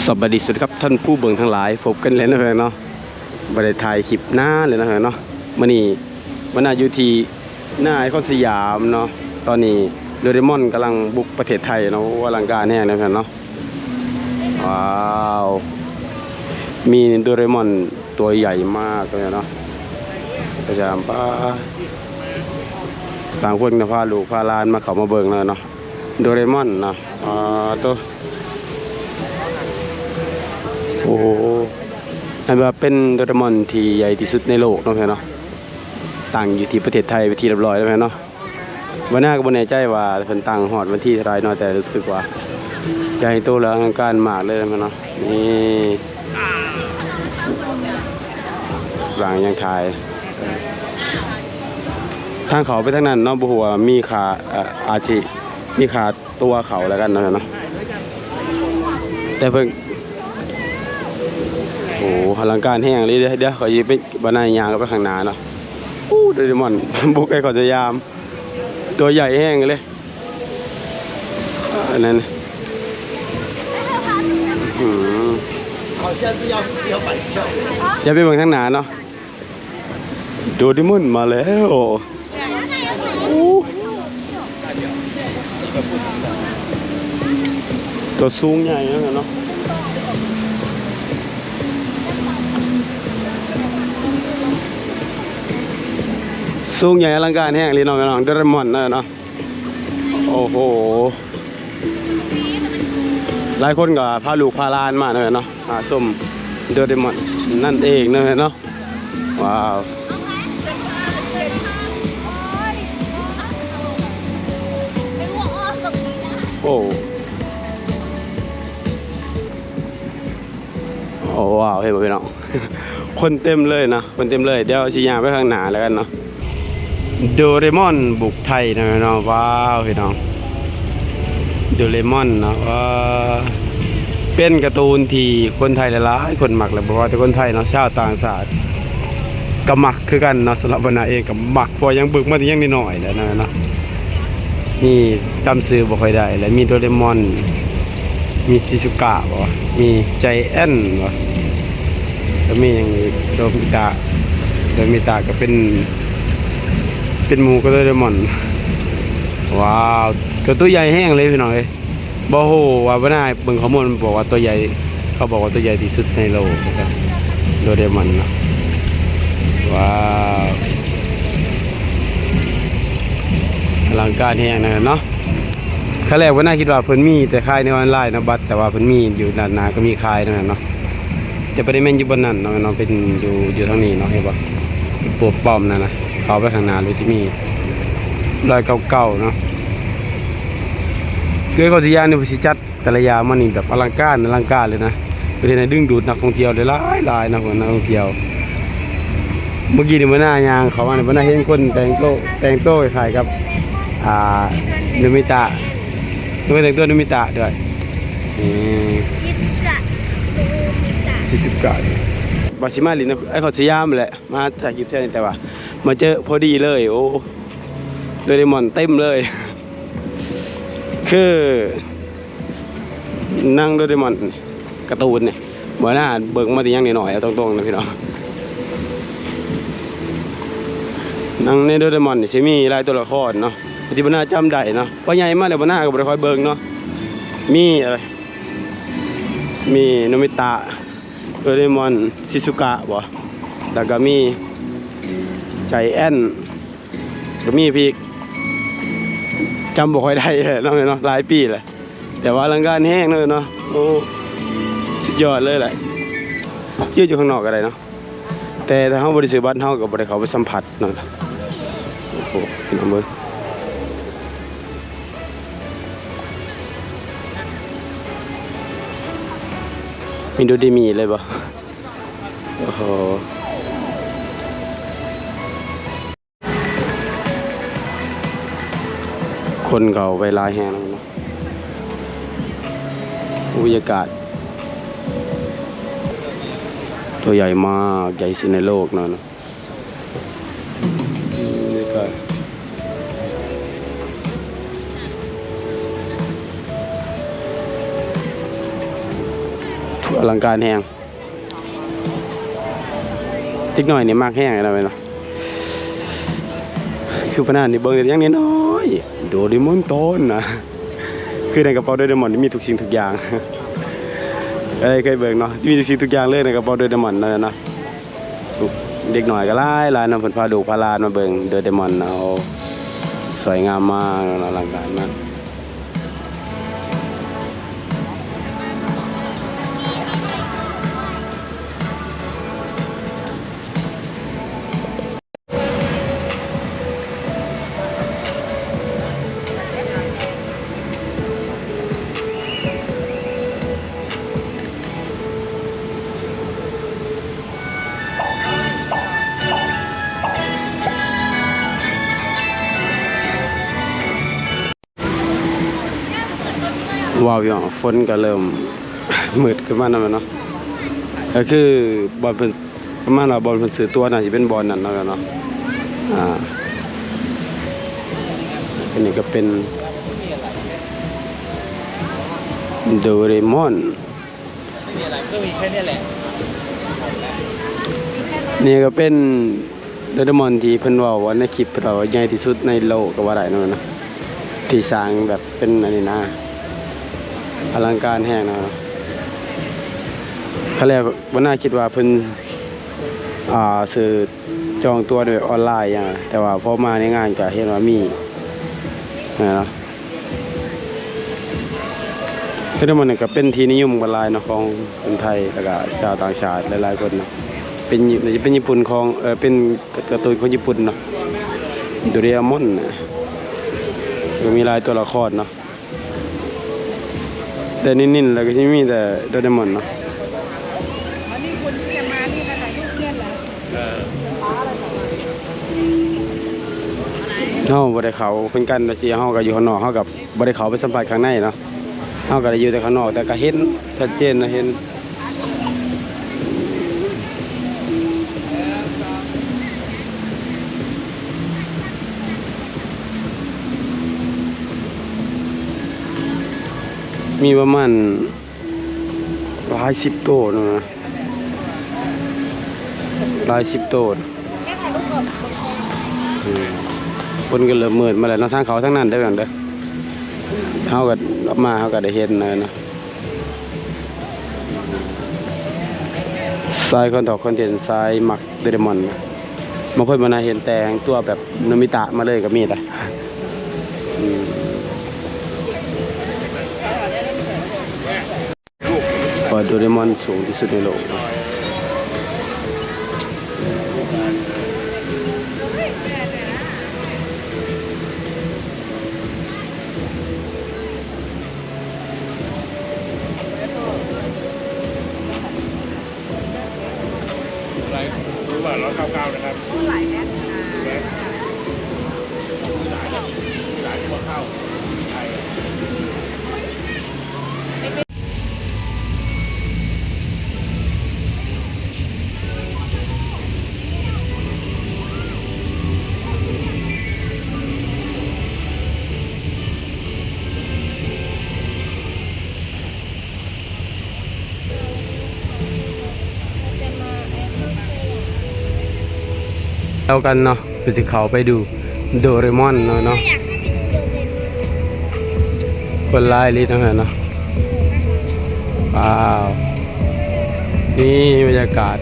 ສະບາຍດີ ສະຫວັດດີຄັບທ່ານຜູ້ເບິ່ງທັງຫຼາຍ, ພົບກັນແລ້ວເນາະ ພີ່ນ້ອງເນາະ. ບໍ່ໄດ້ຖ່າຍຄລິບນານແລ້ວເນາະ ພີ່ນ້ອງເນາະ. ມື້ນີ້ມານາຢູ່ທີ່ໜ້າໄອຄອນສະຫຍາມເນາະ. ຕອນນີ້ໂດເຣມອນກຳລັງບຸກປະເທດໄທເນາະ. ໂອ້ ອະລັງການແຮງເນາະ ພີ່ນ້ອງເນາະ. ວ້າວ ມີໂດເຣມອນຕົວໃຫຍ່ມາກເລີຍເນາະ. ສະຫຍາມ ປ້າ ຕ່າງຄົນກໍພາລູກພາຫຼານມາເຂົ້າມາເບິ່ງເນາະ ເນາະ. ໂດເຣມອນເນາະ. ອ່າ ໂຕ ໂອ້ໂຫ ອັນວ່າເປັນໂດເຣມອນທີ່ໃຫຍ່ທີ່ສຸດໃນໂລກເນາະ ພີ່ນ້ອງເນາະ. ຕັ້ງຢູ່ທີ່ປະເທດໄທເປັນທີ່ຮຽບຮ້ອຍແລ້ວ ພີ່ນ້ອງເນາະ. ບານາກໍບໍ່ແນ່ໃຈວ່າເພິ່ນຕັ້ງຮອດວັນທີເທົ່າໃດເນາະ, ແຕ່ຮູ້ສຶກວ່າໃຫຍ່ໂຕ ແລະ ອະລັງການມາກເລີຍ ພີ່ນ້ອງເນາະ. ນີ້ ຝຣັ່ງຍັງຖ່າຍ ທາງເຂົ້າໄປທາງນັ້ນເນາະ. ບໍ່ຮູ້ວ່າມີຄ່າ ເອີ ອາດຊິມີຄ່າ ຕົວເຂົາແລ້ວກັນເນາະ ເນາະ. ແຕ່ເພິ່ນ ໂອ້ ອະລັງການແຮງເລີຍເດ້. ດຽວຂ້ອຍຊິໄປ ບານາຍ່າງເຂົ້າໄປຂ້າງໜ້າເນາະ. ໂອ້ ໂດເຣມອນບຸກໄອຄອນສະຫຍາມ ຕົວໃຫຍ່ແຮງເລີຍ ອັນນັ້ນ. ອືມ ຢ່າໄປເບິ່ງທາງໜ້າເນາະ. ໂດເຣມອນມາແລ້ວ. ໂອ້ ຕົວສູງໃຫຍ່ເນາະ ເນາະ. ສູງໃຫຍ່ອະລັງການແຮງເລີຍເນາະ ພີ່ນ້ອງ. ໂດເຣມອນເນາະ ເນາະ. ໂອ້ໂຫ ຫຼາຍຄົນກໍພາລູກພາຫຼານມາເນາະ ມາຊົມໂດເຣມອນນັ້ນເອງເນາະ ເນາະ. ວ້າວ ໂອ້ ໂອ້ ວ້າວ ເຫັນບໍ່ ພີ່ນ້ອງ? ຄົນເຕັມເລີຍເນາະ ຄົນເຕັມເລີຍ. ດຽວຊິຍ່າງໄປຂ້າງໜ້າແລ້ວກັນເນາະ. ໂດເຣມອນບຸກໄທນະເນາະ. ວ້າວ ພີ່ນ້ອງ ໂດເຣມອນເນາະ. ເປັນກາຕູນທີ່ຄົນໄທຫຼາຍໆຄົນມັກແຫຼະ ບໍ່ວ່າແຕ່ຄົນໄທເນາະ ຊາວຕ່າງຊາດກໍມັກຄືກັນເນາະ. ສຳລັບບານາເອງກໍມັກ ເພາະວ່າຍັງເບິ່ງມາແຕ່ຍັງນ້ອຍໆແຫຼະເນາະ. ມີ ຈຳຊື່ບໍ່ຄ່ອຍໄດ້ແຫຼະ. ມີໂດເຣມອນ ມີຊີຊູກະບໍ ມີໄຈແອນບໍ ແລ້ວມີຫຍັງອີກ? ໂນບິຕະ ໂນບິຕະກໍເປັນ ເປັນໝູ່ກັບໂດເຣມອນ. ວ້າວ ໂຕ ໂຕໃຫຍ່ແຮງເລີຍ ພີ່ນ້ອງເອີຍ. ບໍ່ຮູ້ວ່າ ບານາເບິ່ງຂໍ້ມູນບອກວ່າຕົວໃຫຍ່ ເຂົາບອກວ່າຕົວໃຫຍ່ທີ່ສຸດໃນໂລກ ໂດເຣມອນເນາະ. ວ້າວ ອະລັງການແຮງນະເນາະ. ຄັ້ງແລກ ບານາຄິດວ່າເພິ່ນມີແຕ່ຂາຍໃນອອນລາຍນະ ບັດ ແຕ່ວ່າເພິ່ນມີຢູ່ດ້ານໜ້າກໍມີຂາຍນະເນາະ. ແຕ່ບໍ່ໄດ້ແມ່ນຢູ່ບ່ອນນັ້ນເນາະ ເນາະ ເປັນຢູ່ ຢູ່ທາງນີ້ເນາະ ເຫັນບໍ່? ໂປະປ້ອມນັ້ນນະ ເຂົ້າໄປຂ້າງໜ້າ ຫຼືຊິມີ ຮ້ອຍເກົ້າເກົ້າເນາະ. ເກີດເຂົາຊິຢ່າງນີ້ ເພິ່ນຊິຈັດແຕ່ລະຢ່າງມານີ້ແບບອະລັງການ ອະລັງການເລີຍນະ. ເພື່ອໃຫ້ດຶງດູດນັກທ່ອງທ່ຽວໄດ້ຫຼາຍໆເນາະ ເພື່ອນັກທ່ອງທ່ຽວ. ເມື່ອກີ້ນີ້ ບານາຍ່າງເຂົ້າມານີ້ ບານາເຫັນຄົນແຕ່ງໂຕ ແຕ່ງໂຕຄ້າຍໆກັບ ອ່າ ໂນບິຕະ ເພິ່ນແຕ່ງຕົວໂນບິຕະດ້ວຍ. ນີ້ ຊີຊູກະ ຊີຊູກະ ວ່າຊິມາຫຼິ້ນໄອຄອນສະຫຍາມແຫຼະ ມາຖ່າຍຄລິບແຖວນີ້ ແຕ່ວ່າມາເຈີພໍດີເລີຍ. ໂອ້ ໂດເຣມອນເຕັມເລີຍ ຄືໜັງໂດເຣມອນ ກາຕູນນີ້ ບໍ່ໜ້າເບິ່ງມາແຕ່ຍັງນ້ອຍໆ ເອົາຕົງໆນະພີ່ນ້ອງ. ໜັງໃນໂດເຣມອນນີ້ຊິມີຫຼາຍຕົວລະຄອນເນາະ ທີ່ບໍ່ໜ້າຈຳໄດ້ເນາະ ເພາະໃຫຍ່ມາແລ້ວບໍ່ໜ້າກໍບໍ່ໄດ້ຄ່ອຍເບິ່ງເນາະ. ມີ ມີໂນບິຕະ ໂດເຣມອນ ຊີຊູກະບໍ ແລ້ວກໍມີໄຈແອນ ກໍມີພີກ ຈຳບໍ່ຄ່ອຍໄດ້ແຫຼະເນາະ ເນາະ ຫຼາຍປີແຫຼະ ແຕ່ວ່າອະລັງການແຮງເນາະ ເນາະ. ໂອ້ ສຸດຍອດເລີຍແຫຼະ ຢືນຢູ່ຂ້າງນອກກໍໄດ້ເນາະ ແຕ່ຖ້າເຮົາບໍ່ໄດ້ຊື້ບັດ ເຮົາກໍບໍ່ໄດ້ເຂົ້າໄປສຳຜັດເນາະ. ໂອ້ໂຫ ພີ່ນ້ອງເບິ່ງ ມີດູດີມີເລີຍບໍ່? ໂອ້ໂຫ ຄົນເຂົ້າໄປຫຼາຍແຮງເນາະ. ອຸຍ ບັນຍາກາດ ຕົວໃຫຍ່ມາກ ໃຫຍ່ທີ່ສຸດໃນໂລກເນາະ. ນີ້ກໍ ອະລັງການແຮງ. ເດັກນ້ອຍນີ້ມັກແຮງເນາະ ແມ່ນບໍ່? ຄືປານນັ້ນນີ້ ເບິ່ງແຕ່ຫຍັງນ້ອຍໆ ໂດເຣມອນຕອນນະ. ຄືໃນກະເປົາໂດເຣມອນນີ້ມີທຸກສິ່ງທຸກຢ່າງ. ເອີ ເຄີຍເບິ່ງເນາະ ມີທຸກສິ່ງທຸກຢ່າງເລີຍໃນກະເປົາໂດເຣມອນນັ້ນນະ. ເດັກນ້ອຍກໍຫຼາຍໆເນາະ ເພິ່ນພາລູກພາຫຼານມາເບິ່ງໂດເຣມອນເນາະ. ໂອ້ ສວຍງາມມາກເນາະ ອະລັງການມາກ. ວ້າວ ພີ່ນ້ອງ ຝົນກໍເລີ່ມມືດຂຶ້ນມານຳແລ້ວເນາະ. ກໍຄືບ່ອນເພິ່ນ ປະມານວ່າບ່ອນເພິ່ນຊື້ຕົ໋ວ ໜ້າຊິເປັນບ່ອນນັ້ນເນາະ ເນາະ. ອ່າ ອັນນີ້ກໍເປັນໂດເຣມອນ. ນີ້ກໍເປັນໂດເຣມອນທີ່ເພິ່ນເວົ້າວ່າໃນຄລິບ ເພິ່ນເວົ້າວ່າໃຫຍ່ທີ່ສຸດໃນໂລກກໍວ່າໄດ້ເນາະ ທີ່ສ້າງແບບເປັນອັນນີ້ນະ ອະລັງການແຮງນະ. ຄັ້ງແລກບໍ່ໜ້າຄິດວ່າເພິ່ນ ອ່າ ຊື້ຈອງຕົ໋ວແບບອອນລາຍຫຍັງ ແຕ່ວ່າພໍມາໃນງານກໍເຫັນວ່າມີນະ. ເຮັດໃຫ້ມັນກໍເປັນທີ່ນິຍົມກັນຫຼາຍເນາະ ຂອງຄົນໄທ ແລ້ວກໍຊາວຕ່າງຊາດຫຼາຍໆຄົນເນາະ. ເປັນ ໜ້າຈະເປັນຍີ່ປຸ່ນຂອງ ເອີ ເປັນກາຕູນຂອງຍີ່ປຸ່ນເນາະ ໂດເຣມອນນະ. ກໍມີຫຼາຍຕົວລະຄອນເນາະ ແຕ່ນິນໆ ແລ້ວກໍຊິມີແຕ່ໂດເຣມອນເນາະ. ເຮົາບໍ່ໄດ້ເຂົ້າຄືກັນ ວ່າຊິ ເຮົາກໍຢູ່ຂ້າງນອກ ເຮົາກໍບໍ່ໄດ້ເຂົ້າໄປສຳຜັດຂ້າງໃນເນາະ. ເຮົາກໍໄດ້ຢູ່ແຕ່ຂ້າງນອກ ແຕ່ກໍເຫັນຊັດເຈນນະ ເຫັນ ມີປະມານ ຫຼາຍສິບໂຕນະ ຫຼາຍສິບໂຕນະ. ອືມ ຄົນກໍເລີ່ມມືດມາແລ້ວເນາະ ທາງເຂົ້າທາງນັ້ນເດີ ເດີ. ເຮົາກໍອອກມາ ເຮົາກໍໄດ້ເຫັນແລ້ວເນາະ ສາຍຄອນທອກຄອນເທັນ ສາຍມັກໂດເຣມອນນະ. ບາງຄົນມັນຫາເຫັນແຕ່ງຕົວແບບໂນບິຕະມາເລີຍກໍມີໄດ໋. ອືມ ວ່າໂດເຣມອນສູງທີ່ສຸດໃນໂລກ. ລາຍ ລາຍໜຶ່ງຮ້ອຍເກົ້າສິບເກົ້ານະຄັບ. ຫຼາຍແມັດ ຫຼາຍ ຫຼາຍກວ່າເຂົ້າໄທ. ແລ້ວກັນເນາະ ກໍຊິເຂົ້າໄປດູໂດເຣມອນເນາະ ເນາະ. ຄົນຫຼາຍອີ່ຫຼີເນາະ ເນາະ. ວ້າວ ນີ້ບັນຍາກາດ.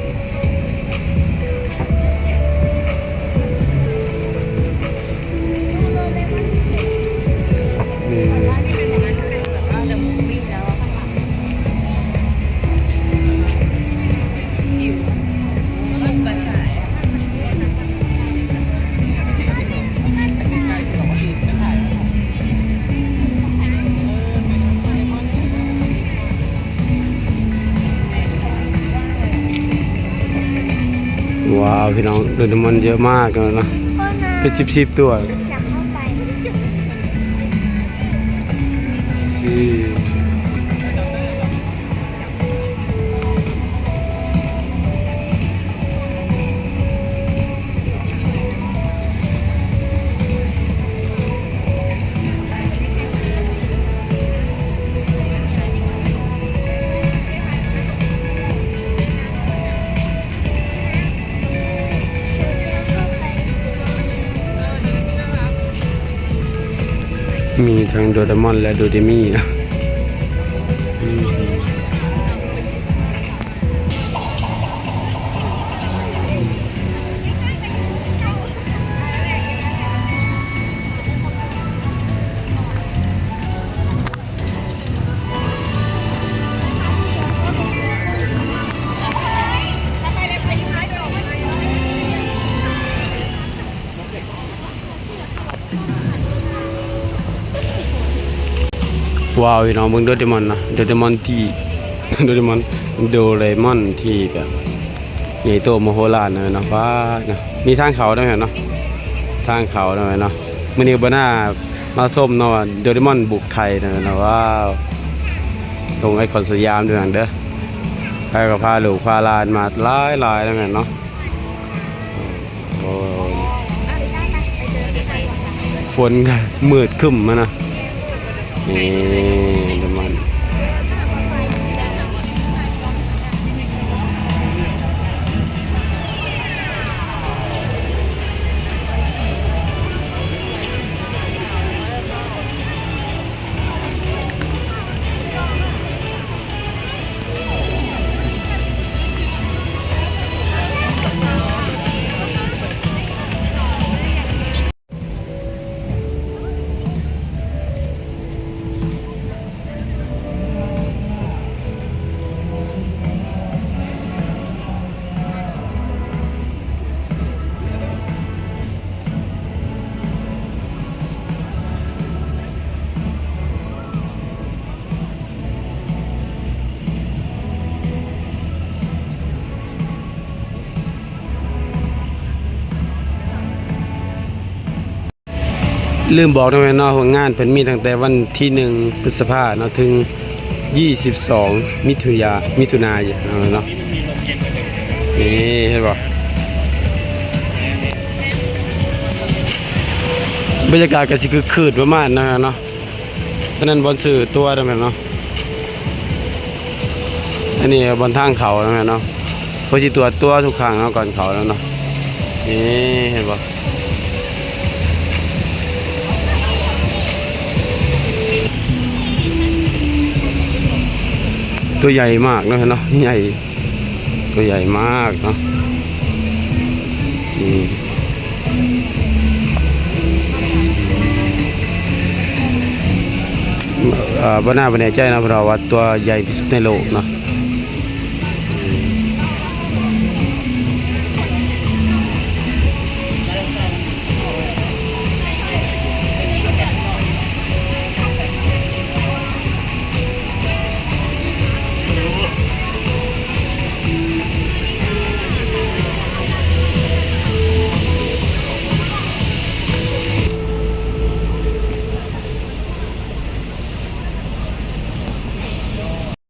ວ້າວ ພີ່ນ້ອງ ໂດເຣມອນເຍອະມາກເນາະ ເປັນສິບສິບຕົວ. ມີທັງໂດເຣມອນ ແລະ ໂດເຣມີນະ. ອືມ. ວ້າວ ພີ່ນ້ອງເບິ່ງໂດເຣມອນນະ ໂດເຣມອນທີ່ ໂດເຣມອນ ໂດເຣມອນທີ່ແບບໃຫຍ່ໂຕມະໂຫລານເນາະ. ວ້າວ ມີທາງເຂົ້ານຳເນາະ ທາງເຂົ້ານຳເນາະ. ມື້ນີ້ບໍ່ໜ້າມາຊົມເນາະ ໂດເຣມອນບຸກໄທນຳເນາະ. ວ້າວ ລົງໄອຄອນສະຫຍາມດ້ວຍເດີ ໃຜກໍພາລູກພາຫຼານມາຫຼາຍໆນຳເນາະ. ໂອ້ ຝົນກໍມືດຄຶ້ມມານະ ນີ້ ນ້ຳມັນ. ລືມບອກນຳແມ່ນເນາະ ງານເພິ່ນມີຕັ້ງແຕ່ວັນທີໜຶ່ງ ພຶດສະພາເນາະ ເຖິງ ຊາວສອງ ມິຖຸນາ ມິຖຸນາເນາະ. ນີ້ເຫັນບໍ່ ບັນຍາກາດກໍຊິຄຶກຄື້ນປະມານນັ້ນເນາະ. ອັນນັ້ນບ່ອນຊື້ຕົ໋ວນຳແມ່ນເນາະ ອັນນີ້ບ່ອນທາງເຂົ້ານຳແມ່ນເນາະ ເພິ່ນຊິຕົວດຕົ໋ວທຸກຄັ້ງເນາະ ກ່ອນເຂົ້າແລ້ວເນາະ. ນີ້ເຫັນບໍ່ ຕົວໃຫຍ່ມາກເນາະ ເຫັນເນາະ ໃຫຍ່ ຕົວໃຫຍ່ມາກເນາະ. ອືມ ເອີ ບໍ່ໜ້າບໍ່ແນ່ໃຈເນາະ ເພາະວ່າຕົວໃຫຍ່ທີ່ສຸດໃນໂລກເນາະ.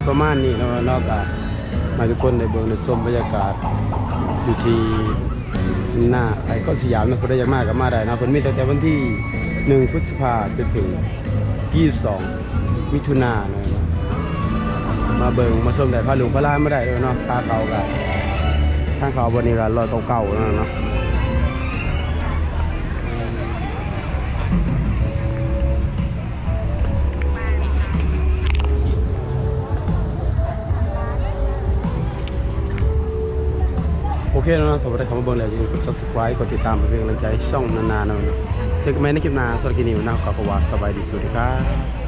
ປະມານນີ້ເນາະ ເນາະ ກະໃຫ້ທຸກຄົນໄດ້ເບິ່ງໄດ້ຊົມບັນຍາກາດຢູ່ທີ່ໜ້າໄອຄອນສະຫຍາມເນາະ. ຜູ້ໃດຢາກມາກໍມາໄດ້ເນາະ ເພິ່ນມີຕັ້ງແຕ່ວັນທີໜຶ່ງ ພຶດສະພາ ຈົນເຖິງ ຊາວສອງ ມິຖຸນາເນາະ. ມາເບິ່ງມາຊົມໄດ້ ພາລູກພາຫຼານມາໄດ້ເນາະ. ຄ່າເຂົ້າກໍ ທາງເຂົ້າບ່ອນນີ້ກໍຮ້ອຍເກົ້າເກົ້າເນາະ. ໂອເຄເນາະ ຖ້າວ່າໄດ້ເຂົ້າມາເບິ່ງແລ້ວ ຢ່າລືມກົດ Subscribe ກົດຕິດຕາມ ເພື່ອເປັນກຳລັງໃຈຊ່ອງນານາເນາະ. ເຈີກັນໃໝ່ໃນຄລິບໜ້າ. ສຳລັບຄລິບນີ້ນາ ຂໍກະວ່າສະບາຍດີ ສະຫວັດດີຄັບ.